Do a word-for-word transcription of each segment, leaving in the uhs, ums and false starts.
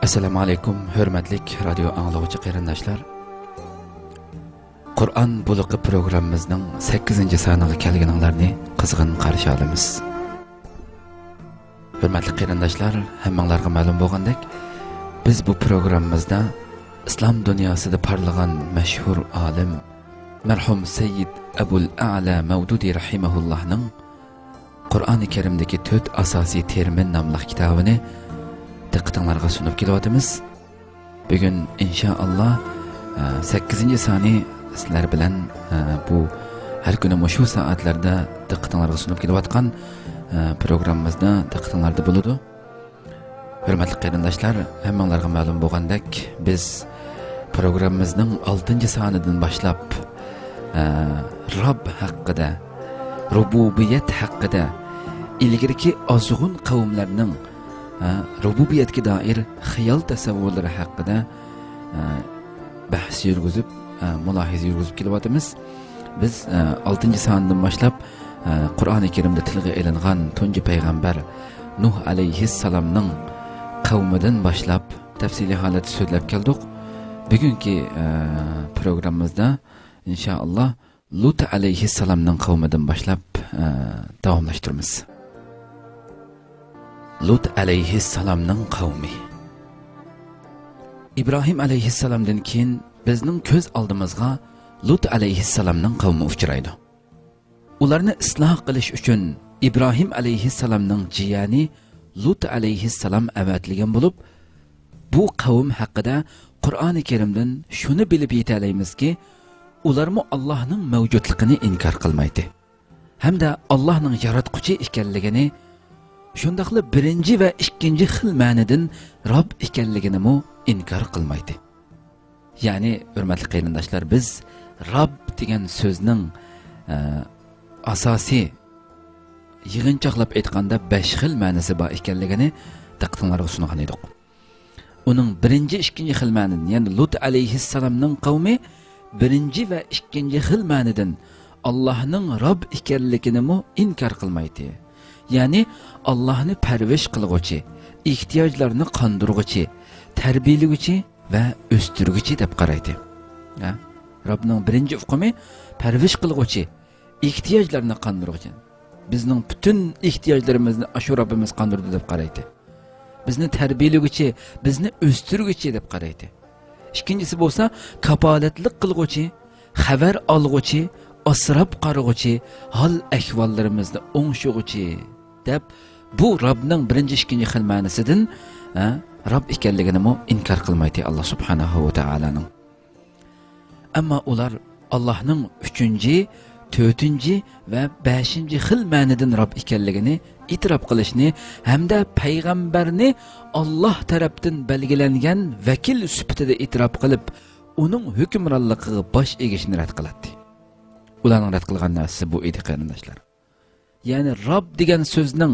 ئەسسالامۇ ئەلەيكۇم، ھۆرمەتلىك رادىيو ئاڭلىغۇچى قېرىنداشلار. قۇرئان بۇلىقى پروگراممىمىزنىڭ سەككىزىنچى سانىغا كەلگىنىڭلارنى قىزغىن قارشى ئالىمىز. ھۆرمەتلىك قېرىنداشلار، ھەممىڭلارغا مەلۇم بولغاندەك، بىز بۇ پروگراممىمىزدا ئىسلام دۇنياسىدا پارلىغان مەشھۇر ئالىم، مەرھۇم سەييىد ئەبۇل ئەلا مەۋدۇدى رەھىمەھۇللاھنىڭ قۇرئانى كەرىمدىكى تۆت ئاساسىي تېرمىن ناملىق كىتابىنى دىققىتىڭلارغا سۇنۇپ كېلىۋاتىمىز. بۈگۈن ئىنشائاللا، ئە، سەككىزىنچى سانى سىلەر بىلەن، ئە، بۇ ھەر كۈنى مۇشۇ سائەتلەردە دىققىتىڭلارغا سۇنۇپ كېلىۋاتقان، ئە، پروگراممىمىزدا دىققىتىڭلاردا بولىدۇ. ھۆرمەتلىك قېرىنداشلار، ھەممىڭلارغا مەلۇم بولغاندەك، بىز پروگراممىمىزنىڭ ئالتىنچى سانىدىن باشلاپ، ئە، رەب ھەققىدە، رۇبۇبىيەت ھەققىدە، ئىلگىرىكى ئازغۇن قەۋملەرنىڭ، ئە، رۇبۇبىيەتكە دائىر خىيال تەسەۋۋۇرلىرى ھەققىدە، ئە، بەھس يۈرگۈزۈپ، ئە، مۇلاھىزە يۈرگۈزۈپ كېلىۋاتىمىز. بىز، ئە، ئالتىنچى ساندىن باشلاپ، ئە، قۇرئانى كەرىمدە تىلغا ئېلىنغان تۇنجى پەيغەمبەر نۇھ ئەلەيھىسسالامنىڭ قەۋمىدىن باشلاپ تەپسىلىي ھالەتتە سۆزلەپ كەلدۇق. بۈگۈنكى، ئە، پروگراممىمىزدا ئىنشائاللا لۇت ئەلەيھىسسالامنىڭ قەۋمىدىن باشلاپ، ئە، داۋاملاشتۇرىمىز. لۇت ئەلەيھىسسالامنىڭ قەۋمى. ئىبراھىم ئەلەيھىسسالامدىن كېيىن بىزنىڭ كۆز ئالدىمىزغا لۇت ئەلەيھىسسالامنىڭ قەۋمى ئۇچرايدۇ. ئۇلارنى ئىسلاھ قىلىش ئۈچۈن ئىبراھىم ئەلەيھىسسالامنىڭ جىيەنى لۇت ئەلەيھىسسالام ئەۋەتىلگەن بولۇپ، بۇ قەۋم ھەققىدە قۇرئانى كەرىمدىن شۇنى بىلىپ يېتەلەيمىزكى، ئۇلارمۇ ئاللاھنىڭ مەۋجۇتلۇقىنى ئىنكار قىلمايتتى ھەمدە ئاللاھنىڭ ياراتقۇچى ئىكەنلىكىنى، شۇنداقلا بىرىنچى ۋە ئىككىنچى خىل مەنىدىن رەب ئىكەنلىكىنىمۇ ئىنكار قىلمايتتى. يەنى، ھۆرمەتلىك قېرىنداشلار، بىز رەب دېگەن سۆزنىڭ، ئە، ئاساسىي يىغىنچاقلاپ ئېيتقاندا بەش خىل مەنىسى بار ئىكەنلىكىنى دىققىتىڭلارغا سۇنغان ئىدۇق. ئۇنىڭ بىرىنچى، ئىككىنچى خىل مەنىدىن، يەنى لۇت ئەلەيھىسسالامنىڭ قەۋمى بىرىنچى ۋە ئىككىنچى خىل مەنىدىن ئاللاھنىڭ رەب ئىكەنلىكىنىمۇ ئىنكار قىلمايتتى. يەنى ئاللاھنى پەرۋىش قىلغۇچى، ئېھتىياجلارنى قاندۇرغۇچى، تەربىيەلىگۈچى ۋە ئۆستۈرگۈچى دەپ قارايتتى. ھە؟ رەبنىڭ بىرىنچى ئۇقۇمى پەرۋىش قىلغۇچى، ئېھتىياجلارنى قاندۇرغۇچى. بىزنىڭ پۈتۈن ئېھتىياجلىرىمىزنى ئاشۇ رەببىمىز قاندۇرىدۇ دەپ قارايتتى. بىزنى تەربىيەلىگۈچى، بىزنى ئۆستۈرگۈچى دەپ قارايتتى. ئىككىنچىسى بولسا كاپالەتلىك قىلغۇچى، خەۋەر ئالغۇچى، ئاسراپ قارىغۇچى، ھال ئەھۋاللىرىمىزنى ئوڭشىغۇچى دەپ، بۇ رەبنىڭ بىرىنچى، ئىككىنچى خىل مەنىسىدىن، ھە، رەب ئىكەنلىكىنىمۇ ئىنكار قىلمايتتى ئاللا سۇبھانەھۇ ۋە تائالانىڭ. ئەمما ئۇلار ئاللاھنىڭ ئۈچىنچى، تۆتىنچى ۋە بەشىنچى خىل مەنىدىن رەب ئىكەنلىكىنى ئېتىراپ قىلىشنى ھەمدە پەيغەمبەرنى ئاللاھ تەرەپتىن بەلگىلەنگەن ۋەكىل سۈپىتىدە ئېتىراپ قىلىپ، ئۇنىڭ ھۆكۈمرانلىقىغا باش ئېگىشنى رەت قىلاتتى. ئۇلارنىڭ رەت قىلغان نەرسىسى بۇ ئىدى، قېرىنداشلار. يەنى رەب دېگەن سۆزنىڭ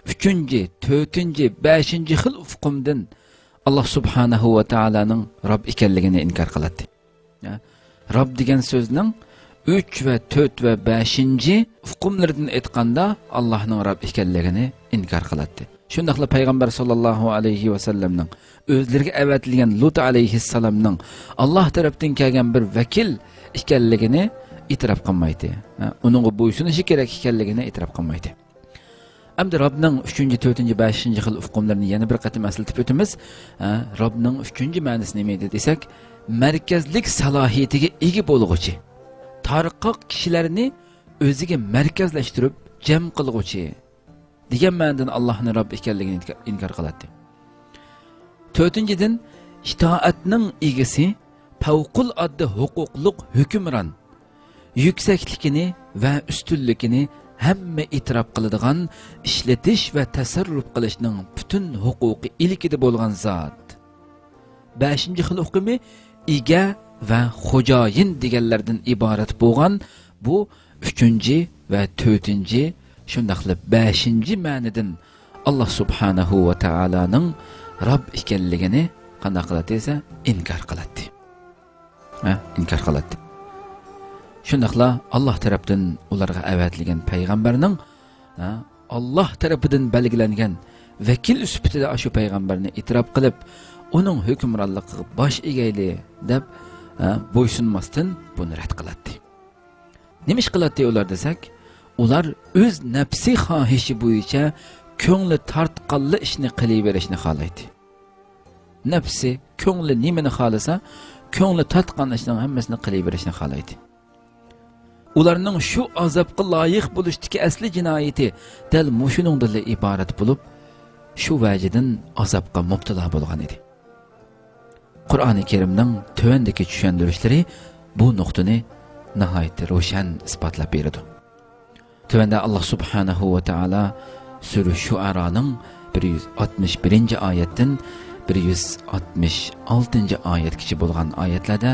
ئۈچىنچى، تۆتىنچى، بەشىنچى خىل ئۇقۇمدىن ئاللا سۇبھانەھۇ ۋە تائالانىڭ رەب ئىكەنلىكىنى ئىنكار قىلاتتى. يا، رەب دېگەن سۆزنىڭ ئۈچ ۋە تۆت ۋە بەشىنچى ئۇقۇملىرىدىن ئېيتقاندا، ئاللاھنىڭ رەب ئىكەنلىكىنى ئىنكار قىلاتتى. شۇنداقلا پەيغەمبەر ساللاللاھۇ ئەلەيھى ۋەسەللەمنىڭ ئۆزلىرىگە ئەۋەتىلگەن لۇت ئەلەيھىسسالامنىڭ ئاللاھ تەرەپتىن كەلگەن بىر ۋەكىل ئىكەنلىكىنى ئېتىراپ قىلمايتتى. ھە، ئۇنىڭغا بويسۇنۇشى كېرەك ئىكەنلىكىنى ئېتىراپ قىلمايتتى. ئەمدى رەبنىڭ ئۈچىنچى، تۆتىنچى، بەشىنچى خىل ئۇقۇملىرىنى يەنە بىر قېتىم ئەسلىتىپ ئۆتىمىز. ھە، رەبنىڭ ئۈچىنچى مەنىسى نېمە ئىدى دېسەك، مەركەزلىك سالاھىيىتىگە ئىگە بولغۇچى، تارقاق كىشىلەرنى ئۆزىگە مەركەزلەشتۈرۈپ جەم قىلغۇچى دېگەن مەنىدىن ئاللاھنى رەب ئىكەنلىكىنى ئىنكار قىلاتتى. تۆتىنچىدىن، ئىتائەتنىڭ ئىگىسى، پەۋقۇلئاددە ھوقۇقلۇق ھۆكۈمران، يۈكسەكلىكىنى ۋە ئۈستۈنلۈكىنى ھەممە ئېتىراپ قىلىدىغان، ئىشلىتىش ۋە تەسەررۇپ قىلىشنىڭ پۈتۈن ھوقۇقى ئىلكىدە بولغان زات. بەشىنچى خىل ئۇقۇمى ئىگە ۋە خوجايىن دېگەنلەردىن ئىبارەت بولغان بۇ ئۈچىنچى ۋە تۆتىنچى، شۇنداقلا بەشىنچى مەنىدىن ئاللا سۇبھانەھۇ ۋە تائالانىڭ رەب ئىكەنلىكىنى قانداق قىلاتتى دېسە، ئىنكار قىلاتتى. ھە، ئىنكار قىلاتتى. شۇنداقلا ئاللا تەرەپتىن ئۇلارغا ئەۋەتىلگەن پەيغەمبەرنىڭ، ھە، ئاللا تەرىپىدىن بەلگىلەنگەن ۋەكىل سۈپىتىدە ئاشۇ پەيغەمبەرنى ئېتىراپ قىلىپ، ئۇنىڭ ھۆكۈمرانلىقىغا باش ئېگەيلى دەپ، ھە، بويسۇنماستىن بۇنى رەت قىلاتتى. نېمە ئىش قىلاتتى ئۇلار دېسەك، ئۇلار ئۆز نەپسى خاھىشى بويىچە كۆڭلى تارتقانلا ئىشنى قىلىۋېرىشنى خالايتتى. نەپسى، كۆڭلى نېمىنى خالىسا، كۆڭلى تارتقان ئىشنىڭ ھەممىسىنى قىلىۋېرىشنى خالايتتى. ئۇلارنىڭ شۇ ئازابقا لايىق بولۇشتىكى ئەسلى جىنايىتى دەل مۇشۇنىڭدىنلا ئىبارەت بولۇپ، شۇ ۋەجىدىن ئازابقا مۇپتىلا بولغان ئىدى. قۇرئانى كەرىمنىڭ تۆۋەندىكى چۈشەندۈرۈشلىرى بۇ نۇقتىنى ناھايىتى روشەن ئىسپاتلاپ بېرىدۇ. تۆۋەندە ئاللاھ سۇبھانەھۇ ۋە تائالا سۈرە شۇئەرانىڭ بىر يۈز ئاتمىش بىرىنچى ئايەتتىن بىر يۈز ئاتمىش ئالتىنچى ئايەتكىچە بولغان ئايەتلەردە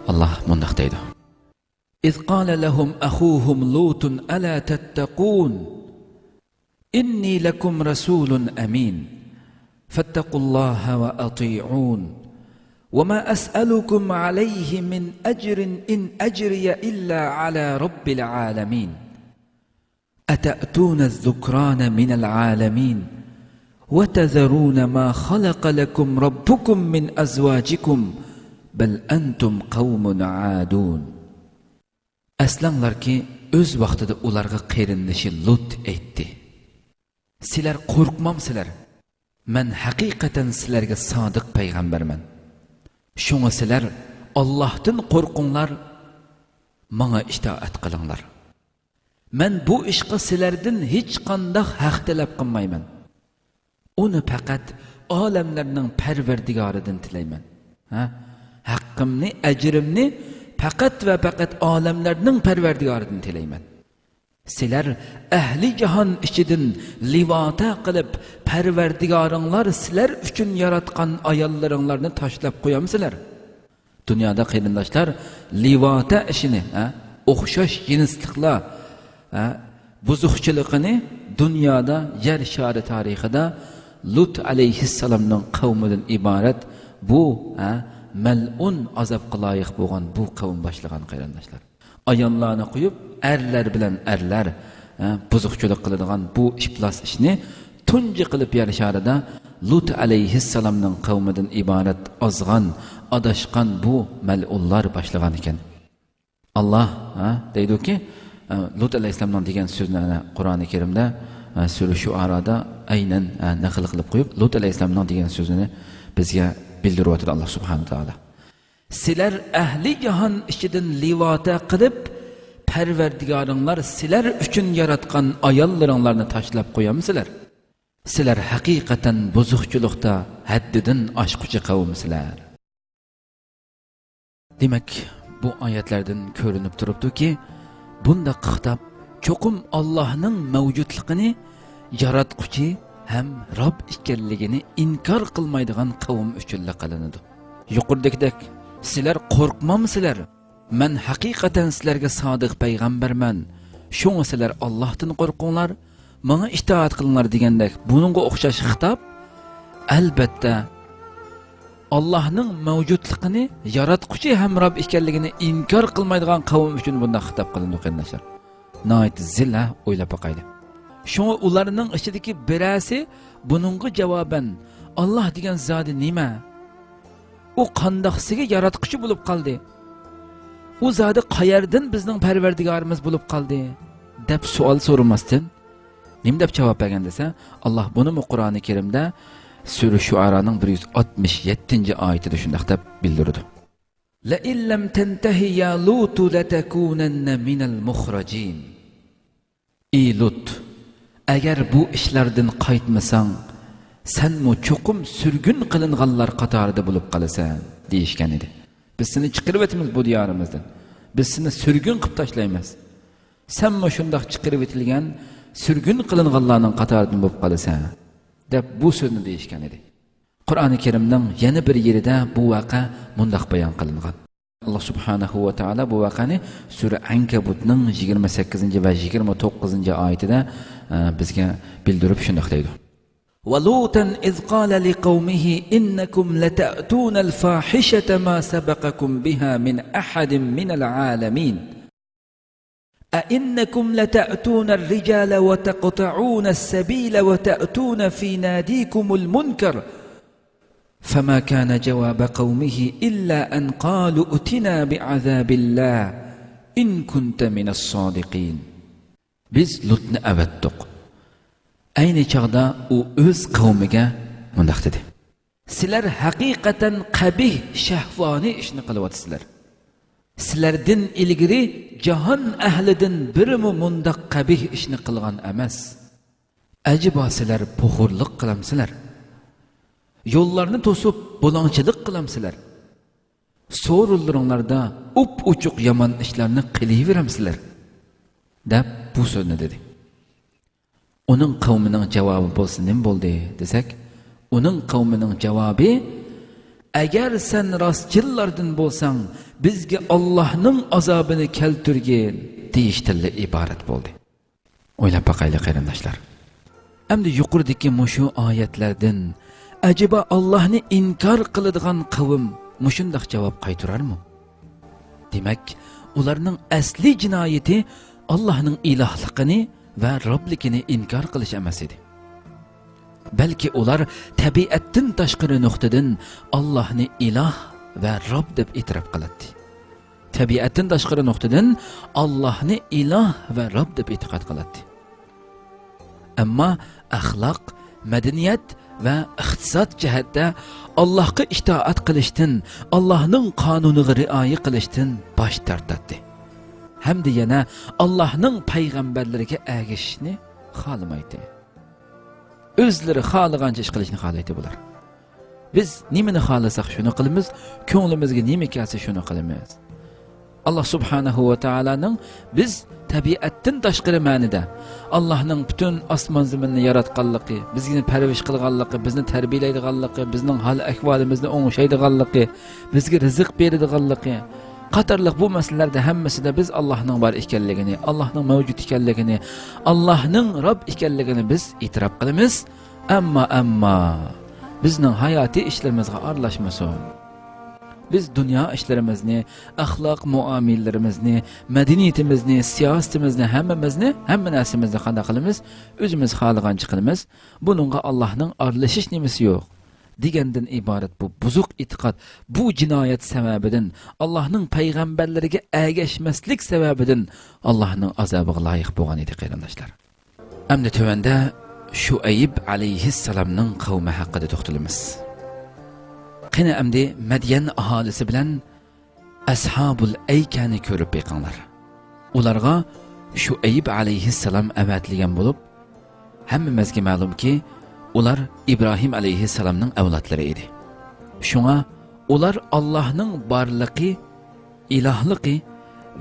ئاللاھ مۇنداق دەيدۇ: إذ قال لهم أخوهم لوط ألا تتقون إني لكم رسول أمين فاتقوا الله وأطيعون وما أسألكم عليه من أجر إن أجري إلا على رب العالمين أتأتون الذكران من العالمين وتذرون ما خلق لكم ربكم من أزواجكم بل أنتم قوم عادون. ئەسلەڭلاركى، ئۆز ۋاقتىدا ئۇلارغا قېرىندىشى لۇت ئېيتتى: سىلەر قورقمامسىلەر؟ مەن ھەقىقەتەن سىلەرگە سادىق پەيغەمبەرمەن. شۇڭا سىلەر ئاللاھتىن قورقۇڭلار، ماڭا ئىتائەت قىلىڭلار. مەن بۇ ئىشقا سىلەردىن ھېچقانداق ھەق تەلەپ قىلمايمەن. ئۇنى پەقەت ئالەملەرنىڭ پەرۋەردىگارىدىن تىلەيمەن. ھە؟ ھەققىمنى، ئەجرىمنى پەقەت ۋە پەقەت ئالەملەرنىڭ پەرۋەردىگارىدىن تىلەيمەن. سىلەر ئەھلى جاھان ئىچىدىن لىۋاتە قىلىپ، پەرۋەردىگارىڭلار سىلەر ئۈچۈن ياراتقان ئاياللىرىڭلارنى تاشلاپ قويامسىلەر؟ دۇنيادا قېرىنداشلار، لىۋاتە ئىشىنى، ھە، ئوخشاش جىنسلىقلار، ھە، بۇزۇقچىلىقىنى دۇنيادا، يەر شارى تارىخىدا لۇت ئەلەيھىسسالامنىڭ قەۋمىدىن ئىبارەت بۇ، ھە، مەلئۇن، ئازابقا لايىق بولغان بۇ قەۋم باشلىغان، قېرىنداشلار. ئاياللارنى قويۇپ، ئەرلەر بىلەن ئەرلەر، ھە، بۇزۇقچىلىق قىلىدىغان بۇ ئىپلاس ئىشنى تۇنجى قىلىپ يەر شارىدا لۇت ئەلەيھىسسالامنىڭ قەۋمىدىن ئىبارەت ئازغان، ئاداشقان بۇ مەلئۇنلار باشلىغان ئىكەن. ئاللاھ، ھە، دەيدۇكى، ھە، لۇت ئەلەيھىسسالامنىڭ دېگەن سۆزىنى، ئەنە، قۇرئانى كەرىمدە، ھە، سۈرە شۇئارادا ئەينەن، ھە، نەقىل قىلىپ قويۇپ، لۇت ئەلەيھىسسالامنىڭ دېگەن سۆزىنى بىزگە بىلدۈرۈۋاتىدۇ ئاللاھ سۇبھانەھۇ ۋە تائالا. سىلەر ئەھلى جاھان ئىچىدىن لىۋاتە قىلىپ، پەرۋەردىگارىڭلار سىلەر ئۈچۈن ياراتقان ئاياللىرىڭلارنى تاشلاپ قويامسىلەر؟ سىلەر ھەقىقەتەن بۇزۇقچىلىقتا ھەددىدىن ئاشقۇچى قەۋمسىلەر. دېمەك، بۇ ئايەتلەردىن كۆرۈنۈپ تۇرۇپتۇكى، بۇنداق خىتاب چوقۇم ئاللاھنىڭ مەۋجۇتلۇقىنى، ياراتقۇچى ھەم رەب ئىكەنلىكىنى ئىنكار قىلمايدىغان قەۋم ئۈچۈنلا قىلىنىدۇ. يۇقىرىدىكىدەك، سىلەر قورقمامسىلەر؟ مەن ھەقىقەتەن سىلەرگە سادىق پەيغەمبەرمەن. شۇڭا سىلەر ئاللاھتىن قورقۇڭلار، ماڭا ئىتائەت قىلىڭلار دېگەندەك بۇنىڭغا ئوخشاش خىتاب، ئەلبەتتە، ئاللاھنىڭ مەۋجۇتلۇقىنى، ياراتقۇچى ھەم رەب ئىكەنلىكىنى ئىنكار قىلمايدىغان قەۋم ئۈچۈن بۇنداق خىتاب قىلىنىدۇ، قېرىنداشلار. ناھايىتى زىل، ھە؟ ئويلاپ باقايلى. شۇڭا ئۇلارنىڭ ئىچىدىكى بىرەرسى بۇنىڭغا جاۋابەن، ئاللاھ دېگەن زادى نېمە؟ ئۇ قانداقسىگە ياراتقۇچى بولۇپ قالدى؟ ئۇ زادى قەيەردىن بىزنىڭ پەرۋەردىگارىمىز بولۇپ قالدى؟ دەپ سوئال سورىماستىن، نېمە دەپ جاۋاب بەرگەن دېسە، ئاللاھ بۇنىمۇ قۇرئانى كەرىمدە سۈرە شۇئارانىڭ بىر يۈز ئاتمىش يەتتىنچى ئايىتىدە شۇنداق دەپ بىلدۈرىدۇ. لئن لم تنته يا لوط لتكونن من المخرجين. ئى لۇت، ئەگەر بۇ ئىشلاردىن قايتمىساڭ، سەنمۇ چوقۇم سۈرگۈن قىلىنغانلار قاتارىدا بولۇپ قالىسەن، دېيىشكەن ئىدى. بىز سېنى چىقىرىۋېتىمىز بۇ دىيارىمىزدىن. بىز سېنى سۈرگۈن قىلىپ تاشلايمىز. سەنمۇ شۇنداق چىقىرىۋېتىلگەن، سۈرگۈن قىلىنغانلارنىڭ قاتارىدىن بولۇپ قالىسەن، دەپ بۇ سۆزنى دېيىشكەن ئىدى. قۇرئانى كەرىمنىڭ يەنە بىر يېرىدە بۇ ۋەقە مۇنداق بايان قىلىنغان. ئاللاھ سۇبھانەھۇ ۋە تائالا بۇ ۋەقەنى سۈرە ئەنكەبۇتنىڭ يىگىرمە سەككىزىنچى ۋە يىگىرمە توققۇزىنچى ئايىتىدە، ئە، بىزگە بىلدۈرۈپ شۇنداق دەيدۇ. ولوطا إذ قال لقومه إنكم لتأتون الفاحشة ما سبقكم بها من أحد من العالمين. أئنكم لتأتون الرجال وتقطعون السبيل وتأتون في ناديكم المنكر فما كان جواب قومه إلا أن قالوا ائتنا بعذاب الله إن كنت من الصادقين. بىز لۇتنى ئەۋەتتۇق. ئەينى چاغدا ئۇ ئۆز قەۋمىگە مۇنداق دېدى: سىلەر ھەقىقەتەن قەبىھ، شەھۋانىي ئىشنى قىلىۋاتىسىلەر. سىلەردىن ئىلگىرى جاھان ئەھلىدىن بىرىمۇ مۇنداق قەبىھ ئىشنى قىلغان ئەمەس. ئەجەبا سىلەر پوخۇرلۇق قىلامسىلەر؟ يوللارنى توسۇپ بۇلاڭچىلىق قىلامسىلەر؟ سورۇنلىرىڭلاردا ئوپئوچۇق يامان ئىشلارنى قىلىۋېرەمسىلەر؟ دەپ بۇ سۆزنى دېدى. ئۇنىڭ قەۋمىنىڭ جاۋابى بولسا نېمە بولدى دېسەك، ئۇنىڭ قەۋمىنىڭ جاۋابى، ئەگەر سەن راستچىللاردىن بولساڭ، بىزگە ئاللاھنىڭ ئازابىنى كەلتۈرگىن، دېيىشتىنلا ئىبارەت بولدى. ئويلاپ باقايلى، قېرىنداشلار. ئەمدى يۇقىرىدىكى مۇشۇ ئايەتلەردىن ئەجەبا ئاللاھنى ئىنكار قىلىدىغان قەۋم مۇشۇنداق جاۋاب قايتۇرارمۇ؟ دېمەك، ئۇلارنىڭ ئەسلىي جىنايىتى ئاللاھنىڭ ئىلاھلىقىنى ۋە رابلىكىنى ئىنكار قىلىش ئەمەس ئىدى. بەلكى ئۇلار تەبىئەتتىن تاشقىرى نۇقتىدىن ئاللاھنى ئىلاھ ۋە راب دەپ ئېتىراپ قىلاتتى. تەبىئەتتىن تاشقىرى نۇقتىدىن ئاللاھنى ئىلاھ ۋە راب دەپ ئېتىقاد قىلاتتى. ئەمما ئەخلاق، مەدەنىيەت ۋە ئىقتىساد جەھەتتە ئاللاھقا ئىتائەت قىلىشتىن، ئاللاھنىڭ قانۇنىغا رىئايە قىلىشتىن باش تارتاتتى. ھەمدە يەنە ئاللاھنىڭ پەيغەمبەرلىرىگە ئەگىشىشنى خالىمايتتى. ئۆزلىرى خالىغانچە ئىش قىلىشنى خالايتتى بۇلار. بىز نېمىنى خالىساق، شۇنى قىلىمىز، كۆڭلىمىزگە نېمە كەلسە، شۇنى قىلىمىز. ئاللا سۇبھانەھۇ ۋە تائالانىڭ بىز تەبىئەتتىن تاشقىرى مەنىدە ئاللانىڭ پۈتۈن ئاسمان زېمىننى ياراتقانلىقى، بىزنى پەرۋىش قىلغانلىقى، بىزنى تەربىيەلەيدىغانلىقى، بىزنىڭ ھال ئەھۋالىمىزنى ئوڭشايدىغانلىقى، بىزگە رىزىق بېرىدىغانلىقى قاتارلىق بۇ مەسىلىلەردە ھەممىسىدە بىز ئاللانىڭ بار ئىكەنلىكىنى، ئاللانىڭ مەۋجۇت ئىكەنلىكىنى، ئاللانىڭ رەب ئىكەنلىكىنى بىز ئېتىراپ قىلىمىز. ئەمما، ئەمما، بىزنىڭ ھاياتىي ئىشلىرىمىزغا ئارىلاشمىسۇن. بىز دۇنيا ئىشلىرىمىزنى، ئەخلاق مۇئامىلىلىرىمىزنى، مەدەنىيىتىمىزنى، سىياسىتىمىزنى، ھەممىمىزنى، ھەممە نەرسىمىزنى قانداق قىلىمىز؟ ئۆزىمىز خالىغانچە قىلىمىز. بۇنىڭغا ئاللانىڭ ئارىلىشىش نېمىسى يوق، دېگەندىن ئىبارەت بۇ بۇزۇق ئېتىقاد، بۇ جىنايەت سەۋەبىدىن، ئاللانىڭ پەيغەمبەرلىرىگە ئەگەشمەسلىك سەۋەبىدىن ئاللانىڭ ئازابىغا لايىق بولغان ئىدى، قېرىنداشلار. ئەمدى تۆۋەندە شۇئەيب ئەلەيھىسسالامنىڭ قەۋمى ھەققىدە توختىلىمىز. قېنى ئەمدى مەديەن ئاھالىسى بىلەن ئەسھابۇل ئەيكەنى كۆرۈپ بېقىڭلار. ئۇلارغا شۇئەيب ئەلەيھىسسالام ئەۋەتىلگەن بولۇپ، ھەممىمىزگە مەلۇمكى، ئۇلار ئىبراھىم ئەلەيھىسسالامنىڭ ئەۋلادلىرى ئىدى. شۇڭا ئۇلار ئاللاھنىڭ بارلىقى، ئىلاھلىقى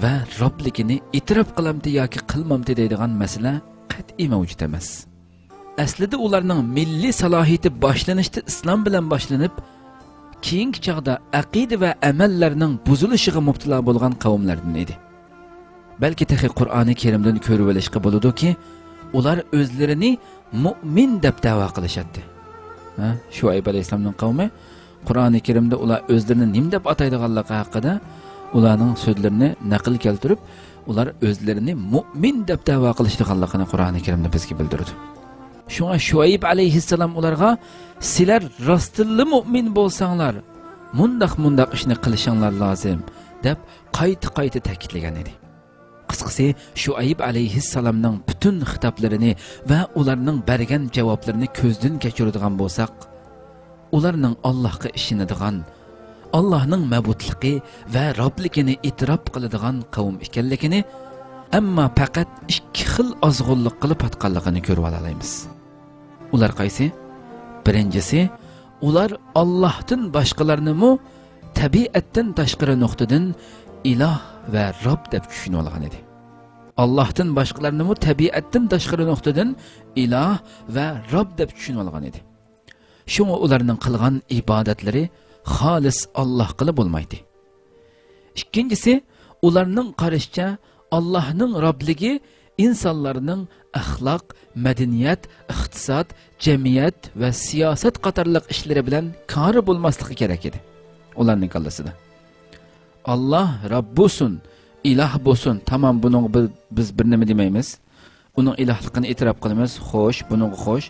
ۋە رابلىكىنى ئېتىراپ قىلامتى ياكى قىلمامتى دەيدىغان مەسىلە قەتئىي مەۋجۇت ئەمەس. ئەسلىدە ئۇلارنىڭ مىللىي سالاھىيىتى باشلىنىشتا ئىسلام بىلەن باشلىنىپ، كېيىنكى چاغدا ئەقىدە ۋە ئەمەللەرنىڭ بۇزۇلۇشىغا مۇپتىلا بولغان قەۋملەردىن ئىدى. بەلكى تېخى قۇرئانى كەرىمدىن كۆرۈۋېلىشقا بولىدۇكى، ئۇلار ئۆزلىرىنى مۇئمىن دەپ دەۋا قىلىشاتتى. ھە؟ شۇئەيب ئەلەيھىسسالامنىڭ قەۋمى، قۇرئانى كەرىمدە ئۇلار ئۆزلىرىنى نېمە دەپ ئاتايدىغانلىقى ھەققىدە ئۇلارنىڭ سۆزلىرىنى نەقىل كەلتۈرۈپ، ئۇلار ئۆزلىرىنى مۇئمىن دەپ دەۋا قىلىشىدىغانلىقىنى قۇرئانى كەرىمدە بىزگە بىلدۈرىدۇ. شۇڭا شۇئەيب ئەلەيھىسسالام ئۇلارغا، سىلەر راستتىنلا مۇئمىن بولساڭلار، مۇنداق، مۇنداق ئىشنى قىلىشىڭلار لازىم، دەپ قايتا-قايتا تەكىتلىگەن ئىدى. قىسقىسى، شۇئەيب ئەلەيھىسسالامنىڭ پۈتۈن خىتابلىرىنى ۋە ئۇلارنىڭ بەرگەن جاۋابلىرىنى كۆزدىن كەچۈرىدىغان بولساق، ئۇلارنىڭ ئاللاھقا ئىشىنىدىغان، ئاللاھنىڭ مەبۇتلۇقى ۋە رابلىكىنى ئېتىراپ قىلىدىغان قەۋم ئىكەنلىكىنى، ئەمما پەقەت ئىككى خىل ئازغۇنلۇق قىلىپ ئاتقانلىقىنى كۆرۈۋالالايمىز. ئۇلار قايسى؟ بىرىنچىسى، ئۇلار ئاللاھتىن باشقىلارنىمۇ تەبىئەتتىن تاشقىرى نۇقتىدىن ئىلاھ ۋە راب دەپ چۈشىنىۋالغان ئىدى. ئاللاھتىن باشقىلارنىمۇ تەبىئەتتىن تاشقىرى نۇقتىدىن ئىلاھ ۋە راب دەپ چۈشىنىۋالغان ئىدى. شۇڭا ئۇلارنىڭ قىلغان ئىبادەتلىرى خالىس ئاللاھقىلا بولمايتتى. ئىككىنچىسى، ئۇلارنىڭ قارىشىچە، ئاللاھنىڭ رابلىكى ئىنسانلارنىڭ ئەخلاق، مەدەنىيەت، ئىقتىساد، جەمئىيەت ۋە سىياسەت قاتارلىق ئىشلىرى بىلەن كارى بولماسلىقى كېرەك ئىدى. ئۇلارنىڭ كاللىسىدا، ئاللاھ راب بولسۇن، ئىلاھ بولسۇن، تامام، بۇنىڭغا بىر، بىز بىر نېمە دېمەيمىز. ئۇنىڭ ئىلاھلىقىنى ئېتىراپ قىلىمىز، خوش، بۇنىڭغا خوش.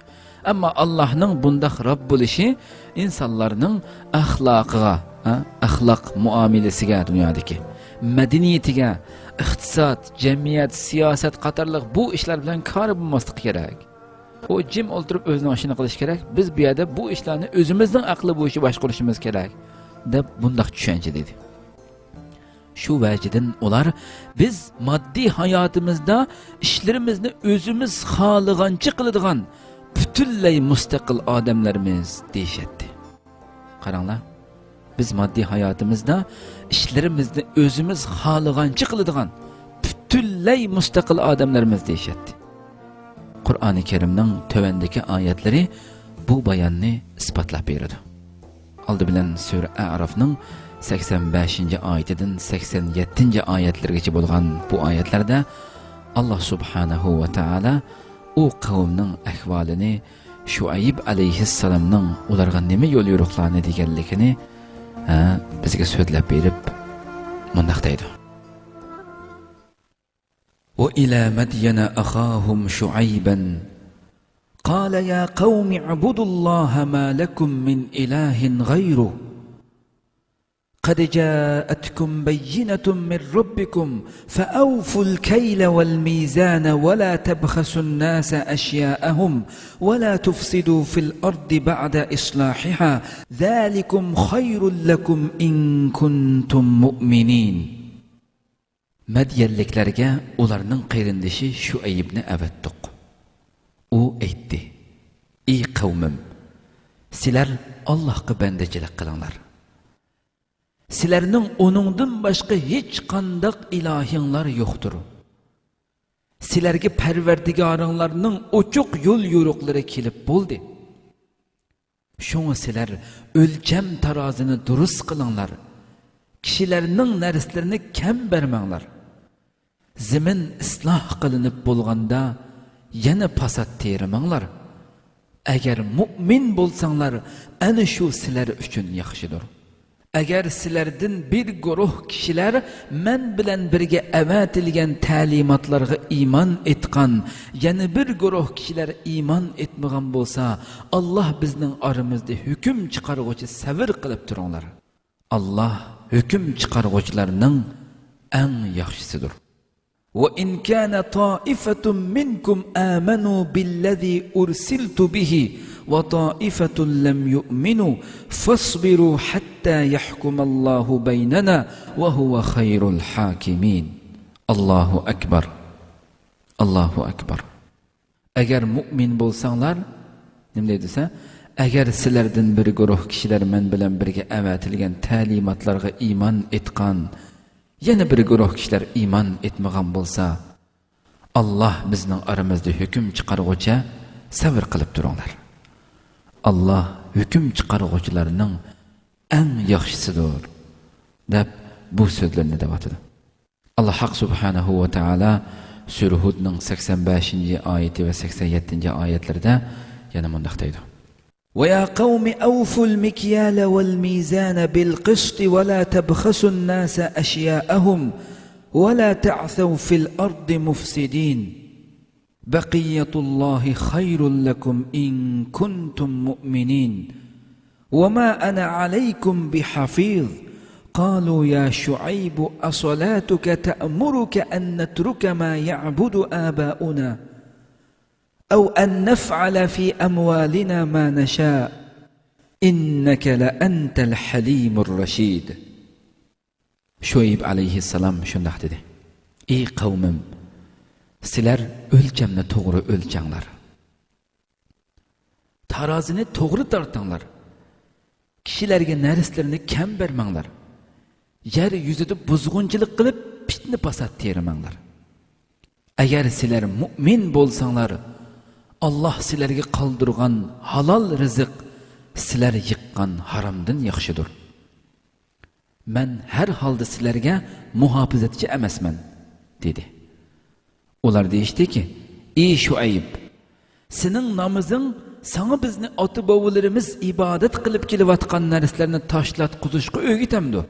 ئەمما ئاللاھنىڭ بۇنداق رەب بولۇشى ئىنسانلارنىڭ ئەخلاقىغا، ھە، ئەخلاق مۇئامىلىسىگە، دۇنيادىكى مەدەنىيىتىگە، ئىقتىساد، جەمئىيەت، سىياسەت قاتارلىق بۇ ئىشلار بىلەن كارى بولماسلىقى كېرەك. ئۇ جىم ئولتۇرۇپ ئۆزىنىڭ ئىشىنى قىلىشى كېرەك. بىز بۇ يەردە بۇ ئىشلارنى ئۆزىمىزنىڭ ئەقلى بويىچە باشقۇرۇشىمىز كېرەك، دەپ بۇنداق چۈشەنچىدە ئىدى. شۇ ۋەجىدىن ئۇلار، بىز ماددىي ھاياتىمىزدا ئىشلىرىمىزنى ئۆزىمىز خالىغانچە قىلىدىغان پۈتۈنلەي مۇستەقىل ئادەملەرمىز، دېيىشەتتى. قاراڭلار، بىز ماددىي ھاياتىمىزدا ئىشلىرىمىزنى ئۆزىمىز خالىغانچە قىلىدىغان پۈتۈنلەي مۇستەقىل ئادەملەرمىز، دېيىشەتتى. قۇرئانى كەرىمنىڭ تۆۋەندىكى ئايەتلىرى بۇ باياننى ئىسپاتلاپ بېرىدۇ. ئالدى بىلەن سۈرە ئەرافنىڭ سەكسەن بەشىنچى ئايىتىدىن سەكسەن يەتتىنچى ئايەتلىرىگىچە بولغان بۇ ئايەتلەردە، ئاللا سۇبھانەھۇ ۋە تائالا ئۇ قەۋمنىڭ ئەھۋالىنى، شۇئەيب ئەلەيھىسسالامنىڭ ئۇلارغا نېمە يوليورۇقلارنى دېگەنلىكىنى، ھە، بىزگە سۆزلەپ بېرىپ، مۇنداق دەيدۇ. وإلى مدين أخاهم شعيبا قال يا قوم اعبدوا الله ما لكم من إله غيره قد جاءتكم بينة من ربكم فأوفوا الكيل والميزان ولا تبخسوا الناس أشياءهم ولا تفسدوا في الأرض بعد إصلاحها ذلكم خير لكم إن كنتم مؤمنين. مەديەنلىكلەرگە ئۇلارنىڭ قېرىندىشى شۇئەيبنى ئەۋەتتۇق. ئۇ ئېيتتى: ئى قەۋمىم، سىلەر ئاللاھقا بەندىچىلىك قىلىڭلار. سىلەرنىڭ ئۇنىڭدىن باشقا ھېچقانداق ئىلاھىڭلار يوقتۇر. سىلەرگە پەرۋەردىگارىڭلارنىڭ ئوچۇق يول يورۇقلىرى كېلىپ بولدى. شۇڭا سىلەر ئۆلچەم تارازىنى دۇرۇس قىلىڭلار. كىشىلەرنىڭ نەرسىلىرىنى كەم بەرمەڭلار. زېمىن ئىسلاھ قىلىنىپ بولغاندا يەنە پاسات تېرىماڭلار. ئەگەر مۇئمىن بولساڭلار، ئەنە شۇ سىلەر ئۈچۈن ياخشىدۇر. ئەگەر سىلەردىن بىر گۇرۇھ كىشىلەر مەن بىلەن بىرگە ئەۋەتىلگەن تەلىماتلارغا ئىمان ئېيتقان، يەنە بىر گۇرۇھ كىشىلەر ئىمان ئېيتمىغان بولسا، ئاللاھ بىزنىڭ ئارىمىزدا ھۆكۈم چىقارغۇچى، سەۋر قىلىپ تۇرۇڭلار. ئاللاھ ھۆكۈم چىقارغۇچىلارنىڭ ئەڭ ياخشىسىدۇر. وإن كان طائفة منكم آمنوا بالذي أرسلت به وطائفة لم يؤمنوا فاصبروا حتى يحكم الله بيننا وهو خير الحاكمين. الله أكبر. الله أكبر. ئەگەر مۇئمىن بولساڭلار، نېمە دەيدۇ دېسە، ئەگەر سىلەردىن بىر گۇرۇھ كىشىلەر مەن بىلەن بىرگە ئەۋەتىلگەن تەلىماتلارغا ئىمان ئېيتقان، يەنە بىر گۇرۇھ كىشىلەر ئىمان ئېيتمىغان بولسا، ئاللاھ بىزنىڭ ئارىمىزدا ھۆكۈم چىقارغۇچە سەۋر قىلىپ تۇرۇڭلار. ئاللاھ ھۆكۈم چىقارغۇچىلارنىڭ ئەڭ ياخشىسىدۇر، دەپ بۇ سۆزلەرنى دەۋاتىدۇ. ئاللاھ ھەق سۇبھانەھۇ ۋە تائالا سۈرە ھۇدنىڭ سەكسەن بەشىنچى ئايىتى ۋە سەكسەن يەتتىنچى ئايەتلىرىدە يەنە مۇنداق دەيدۇ. ويا قوم أوفوا المكيال والميزان بالقسط ولا تبخسوا الناس أشياءهم ولا تعثوا في الأرض مفسدين. بقية الله خير لكم إن كنتم مؤمنين. وما أنا عليكم بحفيظ. قالوا يا شعيب أصلاتك تأمرك أن نترك ما يعبد آباؤنا أو أن نفعل في أموالنا ما نشاء. إنك لأنت الحليم الرشيد. شۇئەيب ئەلەيھىسسالام شۇنداق دېدى: ئى قەۋمىم، سىلەر ئۆلچەمنى توغرا ئۆلچەڭلار. تارازىنى توغرا تارتىڭلار. كىشىلەرگە نەرسىلىرىنى كەم بەرمەڭلار. يەر يۈزىدە بۇزغۇنچىلىق قىلىپ، پىتنە-پاسات تېرىمەڭلار. ئەگەر سىلەر مۇئمىن بولساڭلار، ئاللاھ سىلەرگە قالدۇرغان ھالال رىزىق سىلەر يىغقان ھارامدىن ياخشىدۇر. مەن ھەر ھالدا سىلەرگە مۇھاپىزەتچى ئەمەسمەن، دېدى. ئۇلار دېيىشتىكى: ئى شۇئەيب، سېنىڭ نامىزىڭ ساڭا بىزنى ئاتا-بوۋىلىرىمىز ئىبادەت قىلىپ كېلىۋاتقان نەرسىلەرنى تاشلاتقۇزۇشقا ئۆگىتەمدۇ؟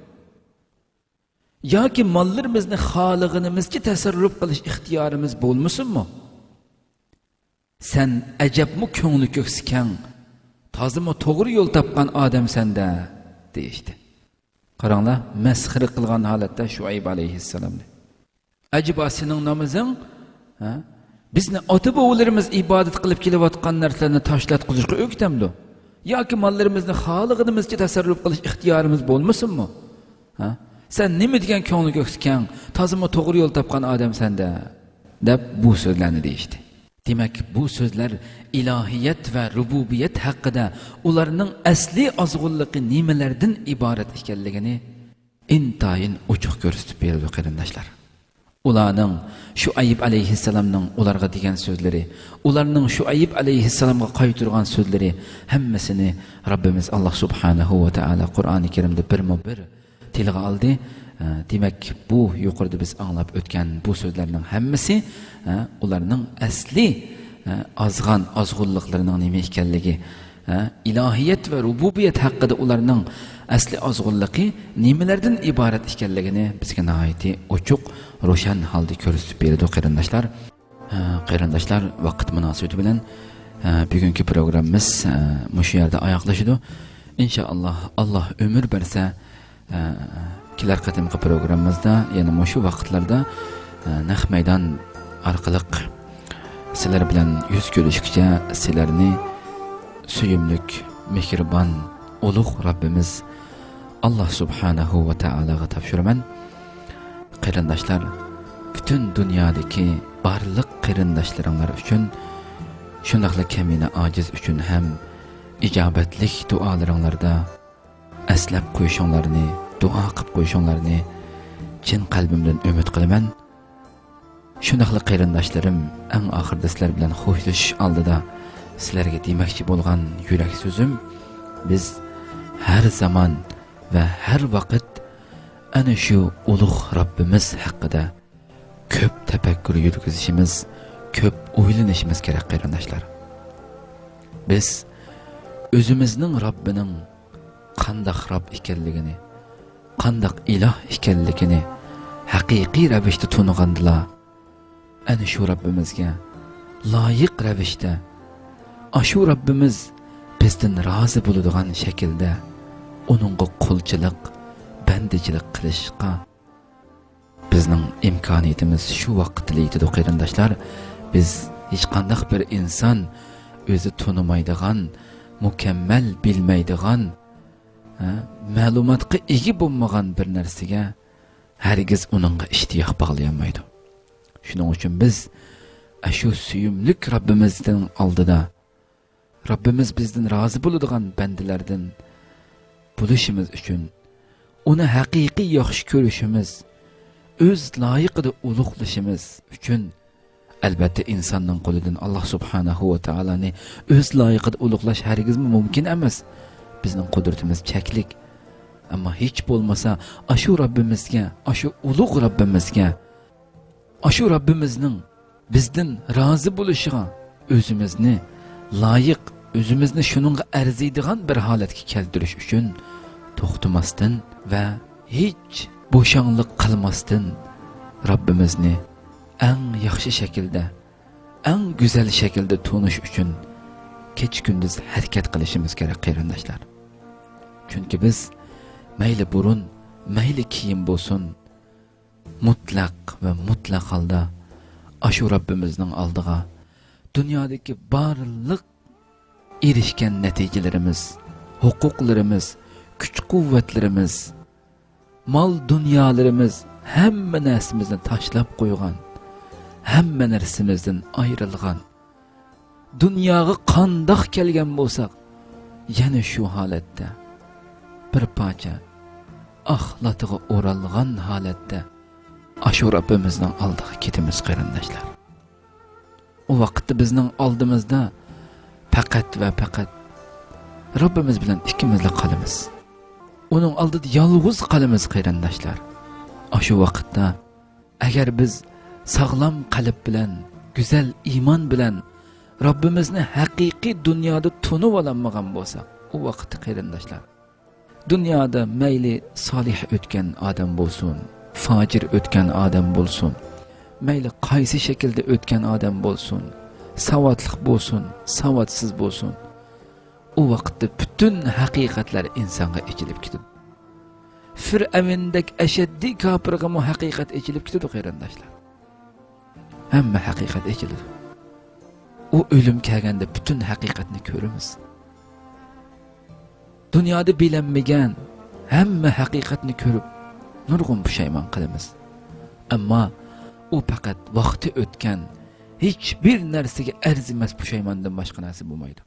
ياكى ماللىرىمىزنى خالىغىنىمىزچە تەسەررۇپ قىلىش ئىختىيارىمىز بولمىسۇنمۇ؟ سەن ئەجەبمۇ كۆڭلى كۆكسى كەڭ، تازىمۇ توغرا يول تاپقان ئادەمسەن-دە، دېيىشتى. قاراڭلار، مەسخىرە قىلغان ھالەتتە شۇئەيب ئەلەيھىسسالامنى. ئەجەبا سېنىڭ نامىزىڭ، ھە؟ بىزنى ئاتا-بوۋىلىرىمىز ئىبادەت قىلىپ كېلىۋاتقان نەرسىلەرنى تاشلاتقۇزۇشقا ئۆگىتەمدۇ؟ ياكى ماللىرىمىزنى خالىغىنىمىزچە تەسەررۇپ قىلىش ئىختىيارىمىز بولمىسۇنمۇ؟ ھە؟ سەن نېمە دېگەن كۆڭلى كۆكسى كەڭ، تازىمۇ توغرا يول تاپقان ئادەمسەن-دە، دەپ بۇ سۆزلەرنى دېيىشتى. دېمەك، بۇ سۆزلەر ئىلاھىيەت ۋە رۇبۇبىيەت ھەققىدە، ئۇلارنىڭ ئەسلىي ئازغۇنلۇقى نېمىلەردىن ئىبارەت ئىكەنلىكىنى ئىنتايىن ئوچۇق كۆرسىتىپ بېرىدۇ، قېرىنداشلار. ئۇلارنىڭ شۇئەيب ئەلەيھىسسالامنىڭ ئۇلارغا دېگەن سۆزلىرى، ئۇلارنىڭ شۇئەيب ئەلەيھىسسالامغا قايتۇرغان سۆزلىرى، ھەممىسىنى رەببىمىز ئاللا سۇبھانەھۇ ۋە تائالا قۇرئانى كەرىمدە بىرمۇ بىر تىلغا ئالدى. ئە، دېمەك، بۇ يۇقىرىدا بىز ئاڭلاپ ئۆتكەن بۇ سۆزلەرنىڭ ھەممىسى، ئە، ئۇلارنىڭ ئەسلى، ئە، ئازغان ئازغۇنلۇقلىرىنىڭ نېمە ئىكەنلىكى، ئە، ئىلاھىيەت ۋە رۇبۇبىيەت ھەققىدە ئۇلارنىڭ ئەسلى ئازغۇنلۇقى نېمىلەردىن ئىبارەت ئىكەنلىكىنى بىزگە ناھايىتى ئوچۇق، روشەن ھالدا كۆرسىتىپ بېرىدۇ، قېرىنداشلار. ئە، قېرىنداشلار، ۋاقىت مۇناسىۋىتى بىلەن، ئە، بۈگۈنكى پروگراممىمىز، ئە، مۇشۇ يەردە ئاياغلىشىدۇ. ئىنشائاللا، ئاللا ئۆمۈر بەرسە، ئە، كېلەر قېتىمقى پروگراممىمىزدا يەنە مۇشۇ ۋاقىتلاردا، ئە، نەق مەيدان ئارقىلىق سىلەر بىلەن يۈز كۆرۈشكىچە سىلەرنى سۆيۈملۈك، مېھرىبان، ئۇلۇغ رەببىمىز ئاللا سۇبھانەھۇ ۋە تائالاغا تاپشۇرىمەن. قېرىنداشلار، پۈتۈن دۇنيادىكى بارلىق قېرىنداشلىرىڭلار ئۈچۈن، شۇنداقلا كەمىنە ئاجىز ئۈچۈن ھەم ئىجابەتلىك دۇئالىرىڭلاردا ئەسلەپ قويۇشۇڭلارنى، دۇئا قىلىپ قويۇشۇڭلارنى چىن قەلبىمدىن ئۈمىد قىلىمەن. شۇنداقلا قېرىنداشلىرىم، ئەڭ ئاخىرىدا سىلەر بىلەن خوشلىشىش ئالدىدا سىلەرگە دېمەكچى بولغان يۈرەك سۆزۈم، بىز ھەر زامان ۋە ھەر ۋاقىت ئەنە شۇ ئۇلۇغ رەببىمىز ھەققىدە كۆپ تەپەككۇر يۈرگۈزۈشىمىز، كۆپ ئويلىنىشىمىز كېرەك، قېرىنداشلار. بىز ئۆزىمىزنىڭ رەببىنىڭ قانداق رەب ئىكەنلىكىنى، قانداق ئىلاھ ئىكەنلىكىنى ھەقىقىي رەۋىشتە تونۇغاندىلا، ئەنە شۇ رەببىمىزگە لايىق رەۋىشتە، ئاشۇ رەببىمىز بىزدىن رازى بولىدىغان شەكىلدە ئۇنىڭغا قۇلچىلىق، بەندىچىلىك قىلىشقا بىزنىڭ ئىمكانىيىتىمىز شۇ ۋاقىتلا يېتىدۇ، قېرىنداشلار. بىز ھېچقانداق بىر ئىنسان ئۆزى تونۇمايدىغان، مۇكەممەل بىلمەيدىغان، ھە، مەلۇماتقا ئىگە بولمىغان بىر نەرسىگە ھەرگىز ئۇنىڭغا ئىشتىياق باغلىيالمايدۇ. شۇنىڭ ئۈچۈن بىز ئاشۇ سۆيۈملۈك رەببىمىزنىڭ ئالدىدا، رەببىمىز بىزدىن رازى بولىدىغان بەندىلەردىن بولۇشىمىز ئۈچۈن، ئۇنى ھەقىقىي ياخشى كۆرۈشىمىز، ئۆز لايىقىدا ئۇلۇغلىشىمىز ئۈچۈن، ئەلۋەتتە، ئىنساننىڭ قولىدىن ئاللا سۇبھانەھۇ ۋە تائالانى ئۆز لايىقىدا ئۇلۇغلاش ھەرگىزمۇ مۇمكىن ئەمەس. بىزنىڭ قۇدرىتىمىز چەكلىك. ئەمما ھېچ بولمىسا، ئاشۇ رەببىمىزگە، ئاشۇ ئۇلۇغ رەببىمىزگە، ئاشۇ رەببىمىزنىڭ بىزدىن رازى بولۇشىغا ئۆزىمىزنى لايىق، ئۆزىمىزنى شۇنىڭغا ئەرزىيدىغان بىر ھالەتكە كەلتۈرۈش ئۈچۈن توختىماستىن ۋە ھېچ بوشاڭلىق قىلماستىن رەببىمىزنى ئەڭ ياخشى شەكىلدە، ئەڭ گۈزەل شەكىلدە تونۇش ئۈچۈن كېچە-كۈندۈز ھەرىكەت قىلىشىمىز كېرەك، قېرىنداشلار. چۈنكى بىز مەيلى بۇرۇن، مەيلى كېيىن بولسۇن، مۇتلەق ۋە مۇتلەق ھالدا ئاشۇ رەببىمىزنىڭ ئالدىغا دۇنيادىكى بارلىق ئېرىشكەن نەتىجىلىرىمىز، ھوقۇقلىرىمىز، كۈچ-قۇۋۋەتلىرىمىز، مال-دۇنيالىرىمىز، ھەممە نەرسىمىزنى تاشلاپ قويغان، ھەممە نەرسىمىزدىن ئايرىلغان، دۇنياغا قانداق كەلگەن بولساق، يەنە شۇ ھالەتتە، بىر پارچە ئاق لاتىغا ئورالغان ھالەتتە ئاشۇ رەببىمىزنىڭ ئالدىغا كېتىمىز، قېرىنداشلار. ئۇ ۋاقىتتا بىزنىڭ ئالدىمىزدا پەقەت ۋە پەقەت رەببىمىز بىلەن ئىككىمىزلا قالىمىز. ئۇنىڭ ئالدىدا يالغۇز قالىمىز، قېرىنداشلار. ئاشۇ ۋاقىتتا ئەگەر بىز ساغلام قەلب بىلەن، گۈزەل ئىمان بىلەن رەببىمىزنى ھەقىقىي دۇنيادا تونۇۋالالمىغان بولساق، ئۇ ۋاقىتتا، قېرىنداشلار، دۇنيادا مەيلى سالىھ ئۆتكەن ئادەم بولسۇن، فاجىر ئۆتكەن ئادەم بولسۇن، مەيلى قايسى شەكىلدە ئۆتكەن ئادەم بولسۇن، ساۋاتلىق بولسۇن، ساۋاتسىز بولسۇن، ئۇ ۋاقىتتا پۈتۈن ھەقىقەتلەر ئىنسانغا ئېچىلىپ كېتىدۇ. فىرئەۋندەك ئەشەددىي كاپىرغىمۇ ھەقىقەت ئېچىلىپ كېتىدۇ، قېرىنداشلار. ھەممە ھەقىقەت ئېچىلىدۇ. ئۇ ئۆلۈم كەلگەندە پۈتۈن ھەقىقەتنى كۆرىمىز. دۇنيادا بىلەنمىگەن ھەممە ھەقىقەتنى كۆرۈپ، نۇرغۇن پۇشايمان قىلىمىز. ئەمما ئۇ پەقەت ۋاقتى ئۆتكەن، ھېچبىر نەرسىگە ئەرزىمەس پۇشايماندىن باشقا نەرسە بولمايدۇ.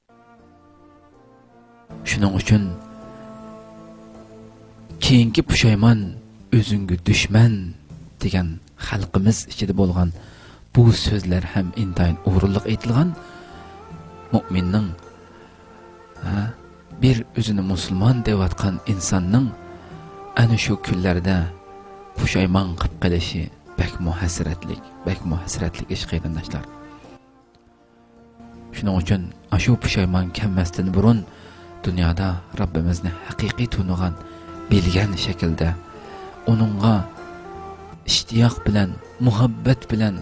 شۇنىڭ ئۈچۈن كېيىنكى پۇشايمان ئۆزۈڭگە دۈشمەن دېگەن خەلقىمىز ئىچىدە بولغان بۇ سۆزلەر ھەم ئىنتايىن ئورۇنلۇق ئېيتىلغان. مۇئمىننىڭ، ھە، بىر ئۆزىنى مۇسۇلمان دەۋاتقان ئىنساننىڭ ئەنە شۇ كۈنلەردە پۇشايمان قىلىپ قېلىشى بەكمۇ ھەسرەتلىك، بەكمۇ ھەسرەتلىك ئىش، قېرىنداشلار. شۇنىڭ ئۈچۈن ئاشۇ پۇشايمان كەلمەستىن بۇرۇن دۇنيادا رەببىمىزنى ھەقىقىي تونۇغان، بىلگەن شەكىلدە، ئۇنىڭغا ئىشتىياق بىلەن، مۇھەببەت بىلەن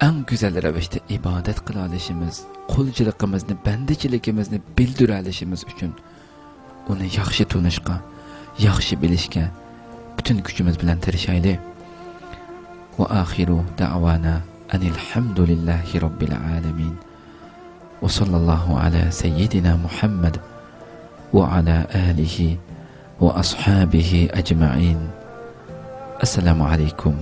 ئەڭ گۈزەل رەۋىشتە ئىبادەت قىلالىشىمىز، قۇلچىلىقىمىزنى، بەندىچىلىكىمىزنى بىلدۈرەلىشىمىز ئۈچۈن ئۇنى ياخشى تونۇشقا، ياخشى بىلىشكە پۈتۈن كۈچىمىز بىلەن تىرىشايلى. وآخر دعوانا أن الحمد لله رب العالمين. وصلى الله على سيدنا محمد وعلى آله وأصحابه أجمعين. السلام عليكم